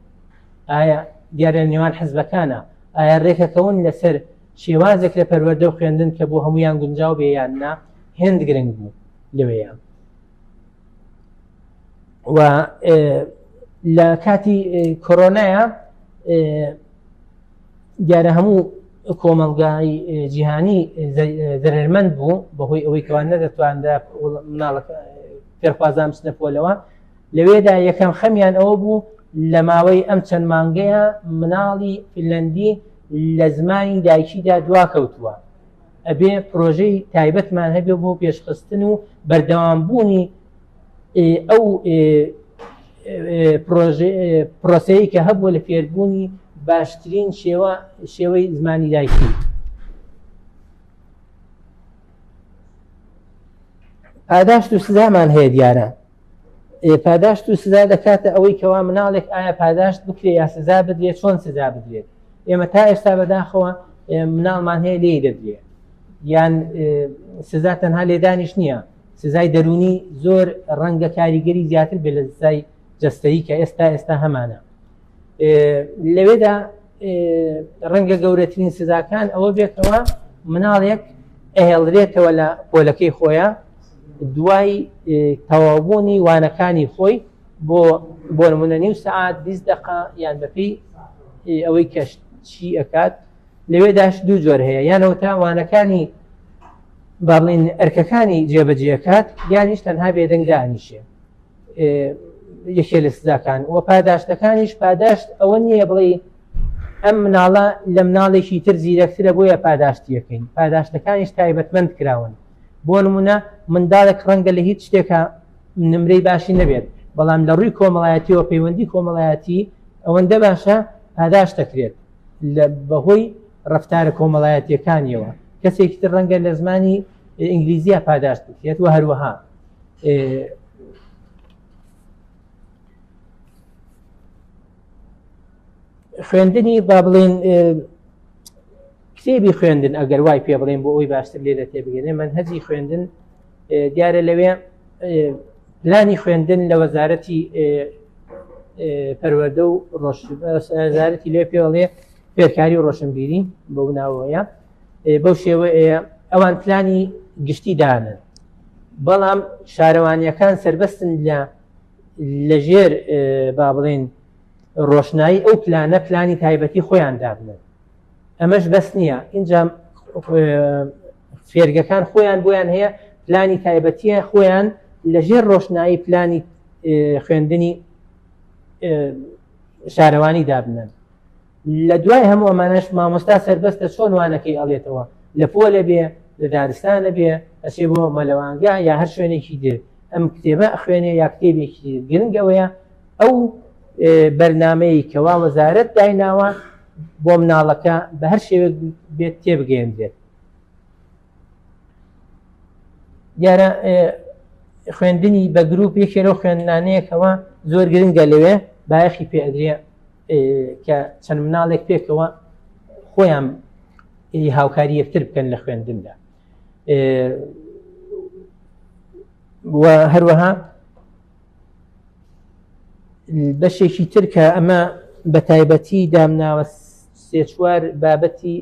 Speaker 2: ئایا دیارە نێوان حزبەکانە ئایا ڕێکەکەون لەسەر شێوازێک لە پەروەردە و خوێندن کە بۆ هەمویان گونجاو بێ یان نا، هێند گرنگ بوو لەوەیە. و لە کاتی کۆرۆنایە دیارە هەموو کۆمەڵگای جیهانی زەرەرمەند بوو بەهۆی ئەوەی کەوان نەدەتوانرا مناڵەکە فێرخوازان بچنە پۆلەوە. لەوێدا یەکەم خەمیان ئەوە بوو لە ماوەی ئەم چەند مانگەیە مناڵی فنلەندی لە زمانی دایکیدا دواکەوتووە، ئەبێ پرۆژەی تایبەتمان هەبێ بۆ پێشخستن و بەردەوامبوونی ئەو پرۆسەیە کە هەبووە لە فێربوونی باشترین شێوەی زمانی دایکی. پاداشت و سزامان هەیە. دیارە پاداشت و سزا دەکاتە ئەوەی کەوا مناڵێک ئایا پاداشت بکرێ یا سزا بدرێت، چۆن سزا بدرێت. ئێمە تا ئێستا بەداخەوە مناڵمان هەیە لێی دەدرێت، یان سزا تەنها لێدانیش نییە، سزای دەرونی زۆر ڕەنگە کاریگەری زیاتر بێت لە سزای جەستەیی کە ئێستا هەمانە. لەوێدا ڕەنگە گەورەترین سزاکان ئەوە بێتەوە مناڵێک ئەهێڵرێتەوە لە پۆلەکەی خۆیان. دوای تەواوبوونی وانەکانی خۆی بۆ بۆ نمونە نیو سەعات 20 دقە یان بەپێی ئەوەی کە چی ئەکات. لەوێداش دوو جۆر هەیە، یانەوە تا وانەکانی با بڵێین ئەرکەکانی جێبەجێکات یانیش تەنها بێدەنگ دانیشێ. یەکێ لە سزاکان و پاداشتەکانیش، پاداشت ئەوە نییە بڵێ ئەم مناڵە لە مناڵێکی تر زیرەکترە بۆیە پاداشتیەکەین. پاداشتەکانیش تایبەتمەند کراون. بۆ نمونە منداڵێک ڕەنگە لە هیچ شتێکە نمرەی باشی نەبێت، بەڵام لە ڕووی کۆمەڵایەتیەوە پەیوەندی کۆمەڵایەتی ئەوەندە باشە پاداشت دەکرێت لە بەهۆی ڕفتارە کۆمەڵایەتیەکانیەوە. کەسێکی تر ڕەنگە لە زمانی ئینگلیزیە پاداشت بکرێت و هەروەها خوێندنی با بڵێن کتێبی خوێندن ئەگەر وای پێ بڵێن بۆ ئەوی باشتر لێ لە تێبگەێنێ، مەنهەجی خوێندن دیارە لەوێ پلانی خوێندن لە وەزارەتی پەروەردە و وەزارەتی لێ پێڵێ فێرکاری و ڕۆشنبیری بەو ناوەیە بەو شێوە ئەوان پلانی گشتی دانن، بەڵام شارەوانیەکان سربەستن لە لەژێر با بڵێن ڕۆشنایی ئەو پلانە پلانی تایبەتی خۆیان دابنن. ئەمەش بەس نییە، اینجا فێرگەکان خۆیان بۆیان هەیە پلانی تایبەتیە خۆیان لەژێر ڕۆشنایی پلانی خوێندنی شارەوانی دابنن. لە دوای هەموو ئەمانەش مامۆستا سربەستە چۆن وانەکەی ئەڵێتەوە، لە پۆلە بێ، لە دارستانە بێ، ئەچێ بۆ مەلەوانگە یا هەر شوێنێکی تر ئەم کتێبە ئەخوێنێ یا کتێبێکی تر. گرنگ ئەوەیە ئەو بەرنمەیە کەوا وەزارەت دایناوە بۆ مناڵەکە بە هەر شێوەیەک بێت تێبگەیەندرێت. دیارە خوێندنی بە گروپ یەکێ لەو خوێندنانەیەکەوە زۆر گرنگە لەوێ بایەخی پێ ئەدرێ کە چەند مناڵێک پێکەوە خۆیان هاوکاری یەکتر بکەن لە خوێندندا. و هەروەها بەشێکی تر کە ئەمە بە تایبەتی دامناوە سێ چوار بابەتی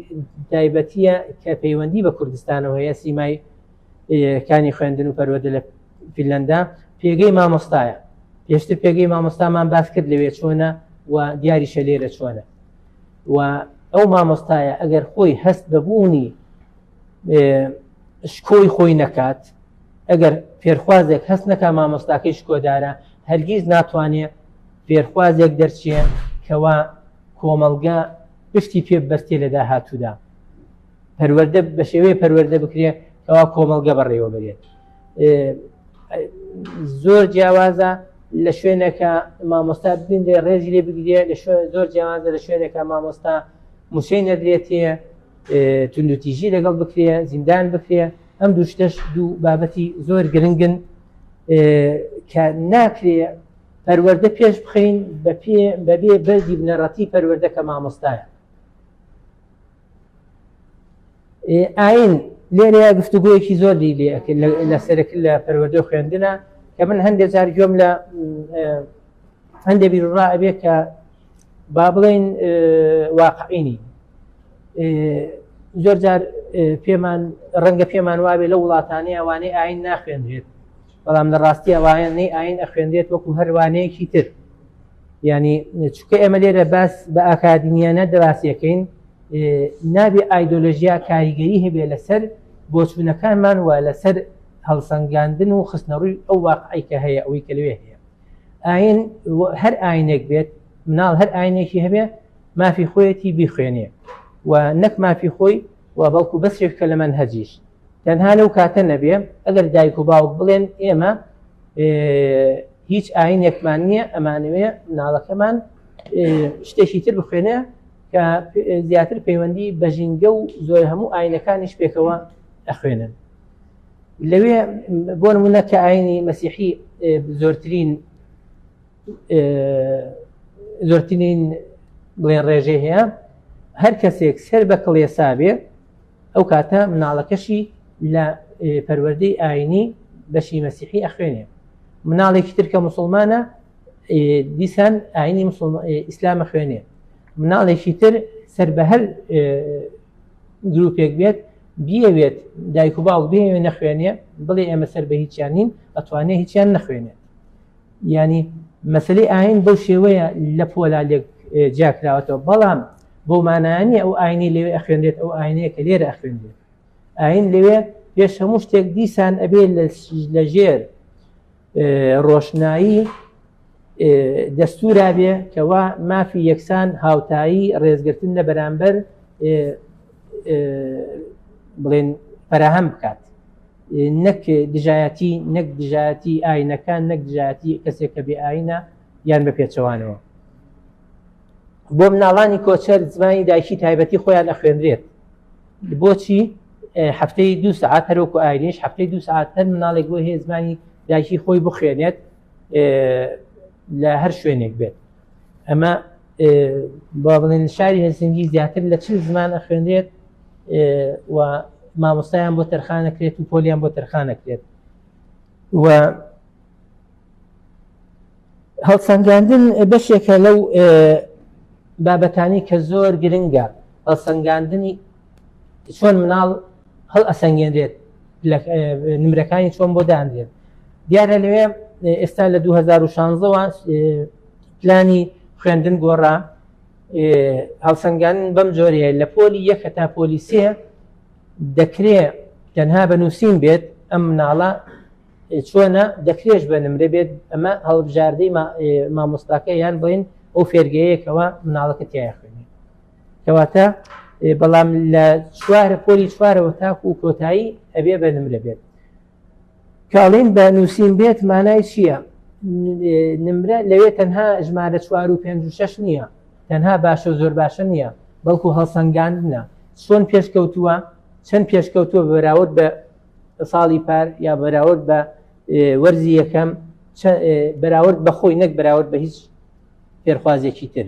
Speaker 2: تایبەتیە کە پەیوەندی بە کوردستانەوە هەیە، سیمای کانی خوێندن و پەروەردە لە فینلەندا، پێگەی مامۆستایە. پێشتر پێگەی مامۆستامان باس کرد لەوێ چۆنە و دیاریشە لێرە چۆنە. و ئەو مامۆستایە ئەگەر خۆی هەست بە بوونی شکۆی خۆی نەکات، ئەگەر فێرخوازێک هەست نەکا مامۆستاکەی شکۆدارە، هەرگیز ناتوانێ فێرخوازێک دەرچێ کەوا کۆمەڵگە پشتی پێ ببەستێ لە داهاتوودا. پەروەردە بە شێوەیە پەروەردە بکرێ کەوا کۆمەڵگە بەڕێوە بەرێت. زۆر جیاوازە لە شوێنێکە مامۆستا ببینرێ ڕێزی لێ بگرێ، لە شوێن زۆر جیاوازە لە شوێنێکە مامۆستا موچەی نەدرێتێ، توندوتیژی لەگەڵ بکرێ، زیندان بکرێ. ئەم دوو شتەش دوو بابەتی زۆر گرنگن کە ناکرێ پەروەردە پێش بخەین بەبێ بەردی بنەڕەتی پەروەردە کە مامۆستایە. ئاین لێرەیە گفتوگویەکی زۆر لی لێ لەسەر لە پەروەردە و خوێندنە کە من هەندێک جار گوێم لە هەندێک بیرڕا ئەبێ کە با بڵێن واقعینی. زۆر جار پێمان ڕەنگە پێمان وابێ لە وڵاتانەی ئەوانەی ئاین ناخوێندرێت، بەڵام لە ڕاستی ئەوانەی ئاین ئەخوێندرێت وەکو هەروانەیەکی تر. ینی چونکە ئێمە لێرە باس بە ئاکادمیانە دەباسیەکەین، نابێ ئایدۆلۆژیا کاریگەری هەبێ لەسەر بۆچوونەکانمان و لەسەر هەڵسەنگاندن و خستنەڕووی ئەو واقعی کە هەیە، ئەوەی کە لەوێ هەیە. ئاین هەر ئاینێک بێت، مناڵ هەر ئاینێکی هەبێ مافی خۆیەتی بیخوێنێ و نەک مافی خۆی و بەڵکو بەسێک کە لە مەنهەجیش تەنها لەو کاتە نەبێ ئەگەر دایک و باوک بڵێن ئێمە هیچ ئاینێکمان نییە، ئەمانەوێ مناڵەکەمان شتێکی تر بخوێنێ کە زیاتر پەیوەندی بە ژینگە و زۆر هەموو ئاینەکانیش پێکەوە ئەخوێنن. لەوێ بۆ نمونە کە ئاینی مەسیحی زۆرترین بڵێن ڕێژەی هەیە، هەر کەسێک سەر بە کڵێسا بێ ئەو کاتە مناڵەکەشی لە پەروەردەی ئاینی بەشی مەسیحی ئەخوێنێ. مناڵێکی تر کە مسلمانە دیسان ئاینی ئیسلامە خوێنێ. مناڵێکی تر سەر بە هەر گروپێک بێت بیەوێت دایک و باوک بێوێ نەخوێنێ، بڵێ ئێمە سەر بە هیچیان نین، ئەتوانێ هیچیان نەخوێنێت. یعنی مەسلەی ئاین بەو شێوەیە لە پۆلا لێک جیاکراوەتەوە، بەڵام بۆ مانایانی ئەو ئاینی لەوێ ئەخوێنرێت ئەو ئاینەیە کە لێرە ئەخوێنرێت. ئاین لەوێ پێش هەموو شتێک دیسان ئەبێ لە ژێر ڕۆشنایی دەستورا بێ کەوا مافی یەکسان، هاوتایی، ڕێزگرتن لە بەرامبەر بڵێن فەراهەم بکات، نەک دژایەتی، نەک دژایەتی ئاینەکان، نەک دژایەتی کەسێک کە بێ ئاینە یان بە پێچەوانەوە. بۆ مناڵانی کۆچەر زمانی دایکی تایبەتی خۆیان ئەخوێنرێت. بۆچی هەفتەی 2 سعات هەروەکو ئاینیش هەفتەی 2 سعات هەر مناڵێک بۆ هەیە زمانی دایکی خۆی بخوێنێت لە هەر شوێنێک بێت. ئەمە با بڵێن شاری هەلسنگی زیاتر لە 40 زمان ئەخوێنرێت و مامۆستایان بۆ تەرخانەکرێت و پۆلیان بۆ تەرخانەکرێت. و هەڵسەنگاندن بەشێکە لەو بابەتانی کە زۆر گرنگە. هەڵسەنگاندنی چۆن مناڵ هەڵ ئەسەنگێنرێت، نمرەکانی چۆن بۆ دانرێت. دیارە لەوێ ئێستا لە 2016 پلانی خوێندن گۆڕا. هەڵسەنگاندن بەم جۆرەیە لە پۆلی یەک تا پۆلی سێ دەکرێ تەنها بە نووسین بێت ئەم مناڵە چۆنە، دەکرێش بە نمرە بێت. ئەمە هەڵبژاردەی مامۆستاکە یان بڵین ئەو فێرگەیەکەوە مناڵەکە تیاە خوێنێ. کەواتە بەڵام لە چوارە پۆلی چوارەوە تاکو و کۆتایی ئەبێ بە نمرە بێت. کاڵین بە نووسین بێت مانای چییە؟ نمرە لەوێ تەنها ژمارە 4 و 5 و 6 نییە، تەنها باشە و زۆر باشە نییە، بەڵکو هەڵسەنگاندنە چۆن پێشکەوتووە، چەند پێشکەوتووە بەراورد بە ساڵی پار یا بەراورد بە وەرزی یەکەم، بەراورد بە خۆی نەک بەراورد بە هیچ فێرخوازێکی تر.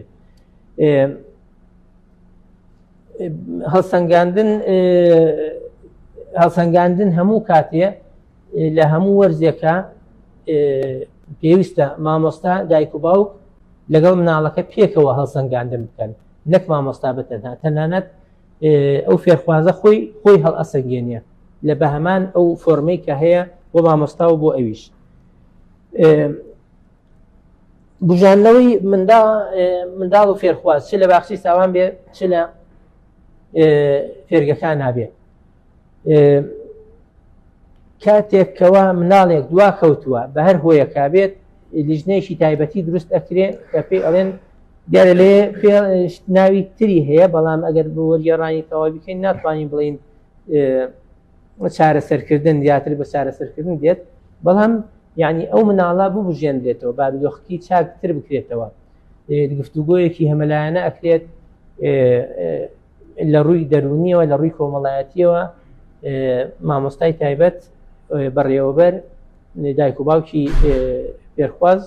Speaker 2: هەڵسەنگاندن هەموو کاتێ لە هەموو وەرزێکە پێویستە مامۆستا دایک و باوک لەگەڵ مناڵەکە پێکەوە هەڵسەنگاندن بکەن، نەک مامۆستا بەتەنها. تەنانەت ئەو فێرخوازە خۆی هەڵ ئەسەنگێنێ لە بەهەمان ئەو فۆرمەی کە هەیە بۆ مامۆستا و بۆ ئەویش. بژاندنەوەی منداڵ و فێرخواز چ لە باخچەی ساوان بێ چ لە فێرگەکان نابێ. کاتێک کەوا مناڵێک دوا کەوتووە بە هەر هۆیەکا بێت، لیژنەیەکی تایبەتی دروست ئەکرێ کە پێی ئەڵێن، دیارە لێ پێ ناوی تری هەیە، بەڵام ئەگەر بۆ وەرگێڕانی تەواوی بکەین ناتوانین بڵین چارەسەرکردن، زیاتر بە چارەسەرکردن دێت، بەڵام یعنی ئەو مناڵە ببژێنرێتەوە، بارودۆخەکەی چاکتر بکرێتەوە. گفتوگۆیەکی هەمەلایەنە ئەکرێت لە ڕووی دەرونیەوە، لە ڕووی کۆمەڵایەتیەوە، مامۆستای تایبەت، بەڕێوەبەر، دایک و باوکی فێرخواز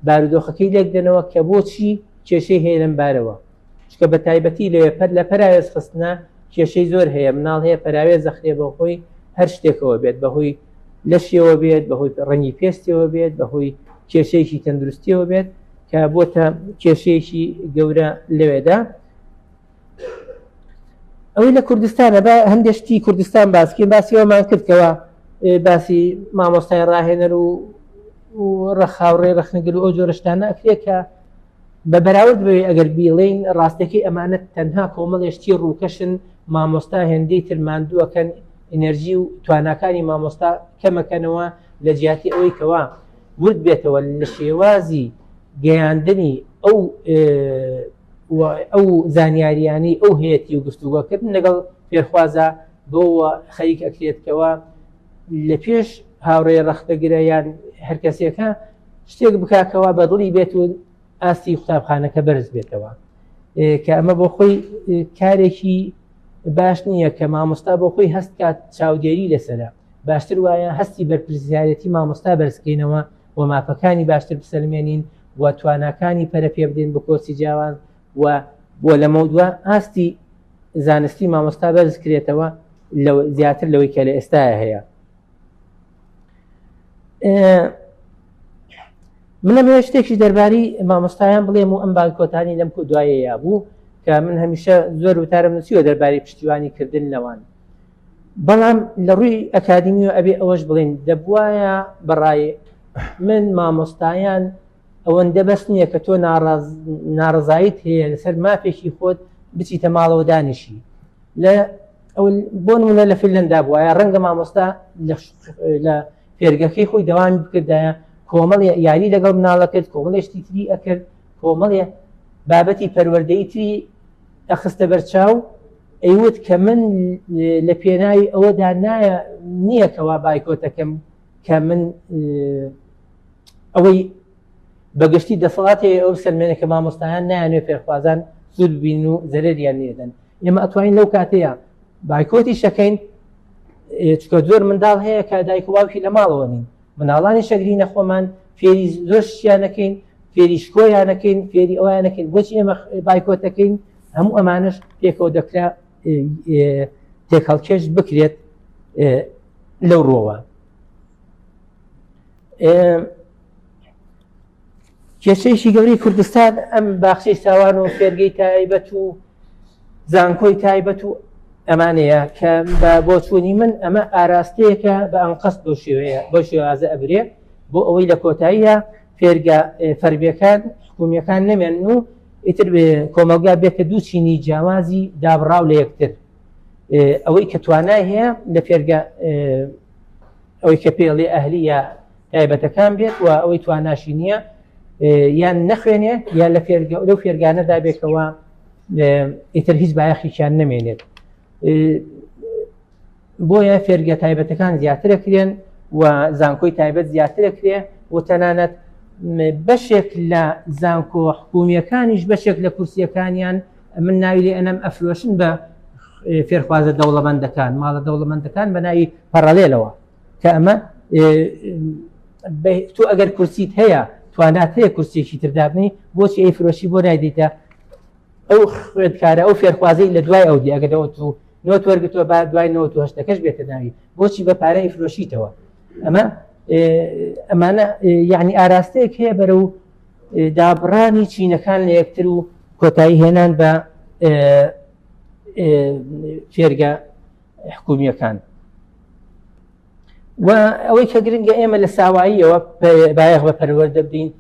Speaker 2: بارودۆخەکەی لێکدەنەوە کە بۆچی کێشەی هەیە لەم بارەوە. چکە بە تایبەتی لەوێ لە پەراوێز خستنە کێشەی زۆر هەیە. مناڵ هەیە پەراوێز دەخرێ بەهۆی هەر شتێکەوە بێت، بەهۆی لەشیەوە بێت، بەهۆی ڕەنگی پێستیەوە بێت، بەهۆی کێشەیەکی تەندروستیەوە بێت کە بۆتە کێشەیەکی گەورە لەوێدا. ئەوەی لە کوردستانە بە هەندێک شتی کوردستان باسکەین، باسی ئەومان کردکەوە، باسی مامۆستای ڕاهێنەر و ڕەخاوڕێ ڕەخنەگر و ئەو جۆرە شتانە ئەکرێت کە بە بەراورد بەوێ ئەگەر بیڵێین ڕاستەکەی ئەمانە تەنها کۆمەڵێ شتی ڕووکەشن، مامۆستا هێندەی تر ماندووەکەن، ئەنەرژی و تواناکانی مامۆستا کەمەکەنەوە لە جیاتی ئەوەی کەوا ورد بێتەوە لە شێوازی گەیاندنی ئەو زانیاریانەی ئەو هەیەتی و گفتوگۆکردن لەگەڵ فێرخوازە بۆوە خەریک ئەکرێتکەوە لە پێش هاوڕێ ڕەختەگرە یان هەر کەسێکە شتێک بکاکەوە بە دڵی بێت و ئاستی قوتابخانەکە بەرز بێتەوە، کە ئەمە بۆ خۆی کارێکی باش نییە کە مامۆستا بۆ خۆی هەست کات چاودێری لەسرە. باشتر وایە هەستی بەرپرسیارەتی مامۆستا بەرزکەینەوە و مافەکانی باشتر بسەلمێنین و تواناکانی پەرە پێ بدەین بە کۆرسی جیاواز و بۆ لەمەودوا ئاستی زانستی مامۆستا بەرز کرێتەوە زیاتر لەوەی کە لە ئێستایا هەیە. من ئەمەوێت شتێکی دەربارەی مامۆستایان بڵێم و ئەم بایکۆتانی لەم دوایەیە بوو. کە من هەمیشە زۆر وتارم نووسیوە دەربارەی پشتیوانی کردن لەوان. بەڵام لە ڕووی ئەکادیمیەوە ئەبێ ئەوەش بڵێین دەبوایە بەڕای من مامۆستایان ئەوەندە بەس نییە کە تۆ ناڕەزاییت هەیە لەسەر مافێکی خۆت بچیتە ماڵەوە دانیشی لە بۆ نمونە لە فنلەندا بوایە ڕەنگە مامۆستا لە فێرگەکەی خۆی دەوامی بکردایە کۆمەڵی یاری لەگەڵ مناڵە کرد کۆمەڵی شتی تری ئەکرد کۆمەڵێ بابەتی پەروەردەی تری ئەخستە بەرچاو ئەیوت کە من لە پێناوی ئەوەدا نایە نییە کەوا بایکۆتەکەم کە من ئەوەی بەگشتی دەسەڵاتی ئەو سەلمێنە کە مامۆستایان نایانوێ فێرخوازان سوود ببین و زەرەریان لێدەن ئێمە ئەتوانین لەو کاتەیە بایکۆتی شەکەین چکە زۆر منداڵ هەیە کە دایک و باوکی لە ماڵەوە نین مناڵانی شەگرینە خۆمان فێری زۆر شتیانەکەین فێری شکۆیانەکەین فێری ئەویانەکەین بۆچی ئێمە بایکۆتەکەین هەموو ئەمانش پێکەوە دەکرا تێکهەڵکێش بکرێت لەو ڕۆوە کێشەیەکی گەورەی کوردستان ئەم باخچەی ساوان و فێرگەی تایبەت و زانکۆی تایبەت و ئەمانەیە کە بە بۆچوونی من ئەمە ئاراستەیەکە بە ئەنقەست بۆ شێوەیە بۆ شێوازە ئەبرێ بۆ ئەوەی لە کۆتاییە فێرگە فەرمیەکان حکومیەکان نەمێن و ئیتر کۆمەلگا بێتە دوو چینی جیاوازی دابڕاو لە یەکتر ئەوەی کە توانای هەیە لە فێرگە ئەوەی کە پێڵێ ئەهلی یا تایبەتەکان بێت و ئەوەی تواناشی نییە یان نەخوێنێ یان لە فێرگە لەو فێرگانەدا بێکەوە ئیتر هیچ بایەخێکیان نەمێنێت بۆیە فێرگە تایبەتەکان زیاترەکرێن و زانکۆی تایبەت زیاترەکرێ و تەنانەت بەشێک لە زانکۆ حکومیەکانیش بەشێک لە کورسیەکانیان من ناوی لێ ئەنەم ئەفرۆشن بە فێرخوازە دەوڵەمەندەکان ماڵە دەوڵەمەندەکان بە ناوی پەڕەلێلەوە کە ئەمە تۆ ئەگەر کورسیت هەیە توانات هەیە کورسێکی تر دابنی بۆچی ئەی فرۆشی بۆ نایدیتە ئەو خوێندکارە ئەو فێرخوازەی لە دوای ئەو دی ئەگەر تو نۆت وەرگتووە با دوای 98ەکەش بێتە ناوی بۆچی بە پارەی فرۆشیتەوە ئەمە ئەمانە یعنی ئاراستەیەک هەیە بەرەو دابڕانی چینەکان لە یەکتر و کۆتایی هێنان بە فێرگە حکومیەکان و ئەوەی کە گرنگە ئێمە لە ساواییەوە بایەخ بە پەروەردە بدەین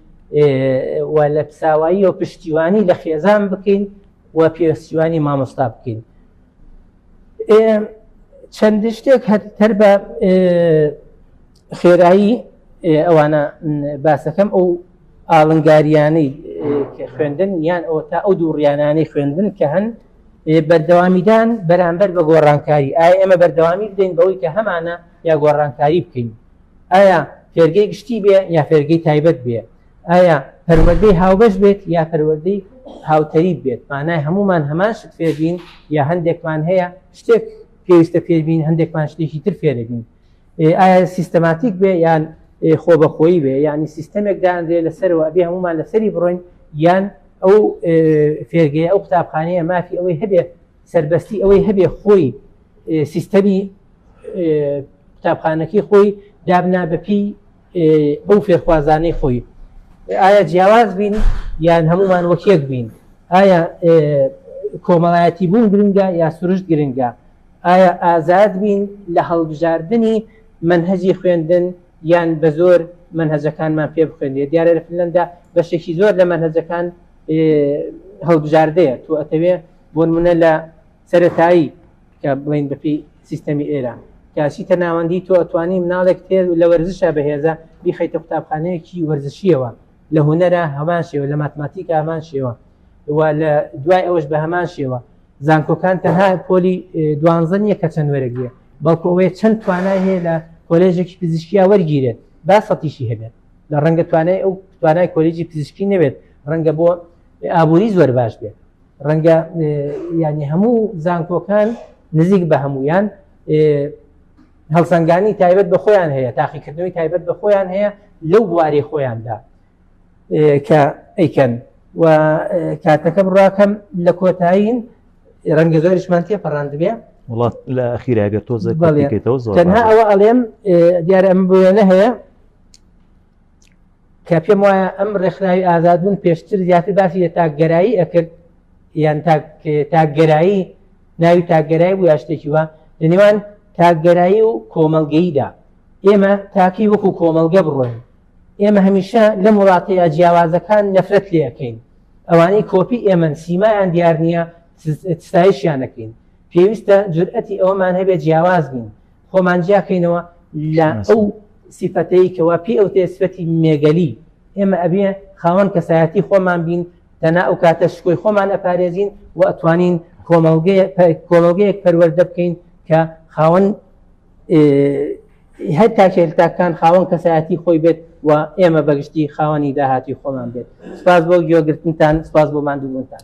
Speaker 2: و لە ساواییەوە پشتیوانی لە خێزان بکەین و پێشتیوانی مامۆستا بکەین چەند شتێک هەر بە خێرایی ئەوانە باسەکەم ئەو ئاڵنگاریانەی کە خوێندن یان ئەوە تا ئەو دووڕیانانەی خوێندن کە هەن بەردەوامیدان بەرامبەر بە گۆڕانکاری ئایا ئێمە بەردەوامی بدەین بەوەی کە هەمانە یا گۆڕانکاری بکەین ئایا فێرگەی گشتی بێ یا فێرگەی تایبەت بێ ئایا پەروەردەی هاوبەش بێت یا پەروەردەی هاوتەریب بێت مانای هەمومان هەمان شت فێربین یا هەندێکمان هەیە شتێک پێویستە فێربین هەندێکمان شتێکی تر فێرەبین ئایا سیستەماتیک بێ یان خۆبەخۆیی بێ یعنی سیستەمێک دانرێ لەسەرەوە ئەبێ هەمومان لەسەری بڕۆین یان ئەو فێرگەیە ئەو قوتابخانەیە مافی ئەوەی هەبێ سربەستی ئەوەی هەبێ خۆی سیستەمی قوتابخانەکەی خۆی دابنا بەپی ئەو فێرخوازانەی خۆی ئایا جیاواز بین یان هەمومان وەکێک بین ئایا کۆمەڵایەتی بوون گرنگە یا سروشت گرنگە ئایا ئازاد بین لە هەڵبژاردنی مەنهەجی خوێندن یان بە زۆر مەنهەجەکانمان پێ بخوێندرێت؟ دیارە لە فنلەندا بەشێکی زۆر لە مەنهەجەکان هەڵبژاردەیە، تۆ ئەتەوێ بۆ نمونە لە سەرەتایی کە بڵین بەپێی سیستەمی ئێرە کە ئەچیتە ناوەندی تۆ ئەتوانی مناڵێک تێر لە وەرزشە بەهێزە بیخەیتە قوتابخانەیەکی وەرزشیەوە لە هونەرە هەمان شێوە لە ماتماتیکا هەمان شێوە و لە دوای ئەوەش بە هەمان شێوە زانکۆکان تەنها پۆلی دوانزە نییە کە چەند وەرەگرێ بەڵکو ئەوەیە چەند توانای هەیە لە کۆلێژێکی پزیشکیا وەرگیرێت با سەتیشی هەبێت لە ڕەنگە توانای ئەو توانای کۆلێژی پزیشکی نەبێت ڕەنگە بۆ ئابووری زۆر باش بێت ڕەنگە ینی هەموو زانکۆکان نزیک بە هەمویان هەڵسەنگانی تایبەت بە خۆیان هەیە تاقیکردنەوەی تایبەت بە خۆیان هەیە لەو بواری خۆیاندا کە ئەیکەن و کاتەکە بڕاکەم لە کۆتایین ڕەنگە زۆریشمان تێپەڕاندبێ
Speaker 1: وڵات لە ئەخیرا گەر تۆزێک بکەیتەوە زۆر
Speaker 2: تەنها ئەوە ئەڵێم دیارە ئەم بۆیانە هەیە کە پێم وایە ئەم ڕێکخراوی ئازادبوون پێشتر زیاتر باسی لە تاکگەرایی ئەکرد. یان تاکگەرایی، ناوی تاکگەرایی بوو یا شتێکی وا، لە نێوان تاکگەرایی و کۆمەڵگەییدا ئێمە تاکی وەکو کۆمەڵگە بڕۆین. ئێمە هەمیشە لەم وڵاتەیە جیاوازەکان نەفرەت لێ ئەکەین، ئەوانەی کۆپی ئێمەن سیمایان دیار نییە ستایشیان ئەکەین. پێویستە جورئەتی ئەوەمان هەبێت جیاواز بین، خۆمان جیاکەینەوە لە ئەو سیفەتەی کەوا پێ ئەوتێ سفەتی مێگەلی. ئێمە ئەبێ خاوەن کەسایەتی خۆمان بین، تەنها ئەو کاتە شکۆی خۆمان ئەپارێزین و ئەتوانین کۆمەڵگەیەک پەروەردە بکەین کە خاوەن هەر تاکێک تاکان خاوەن کەسایەتی خۆی بێت و ئێمە بەگشتی خاوەنی داهاتی خۆمان بێت. سپاس بۆ گوێگرتنتان، سپاس بۆ ماندووبوونتان.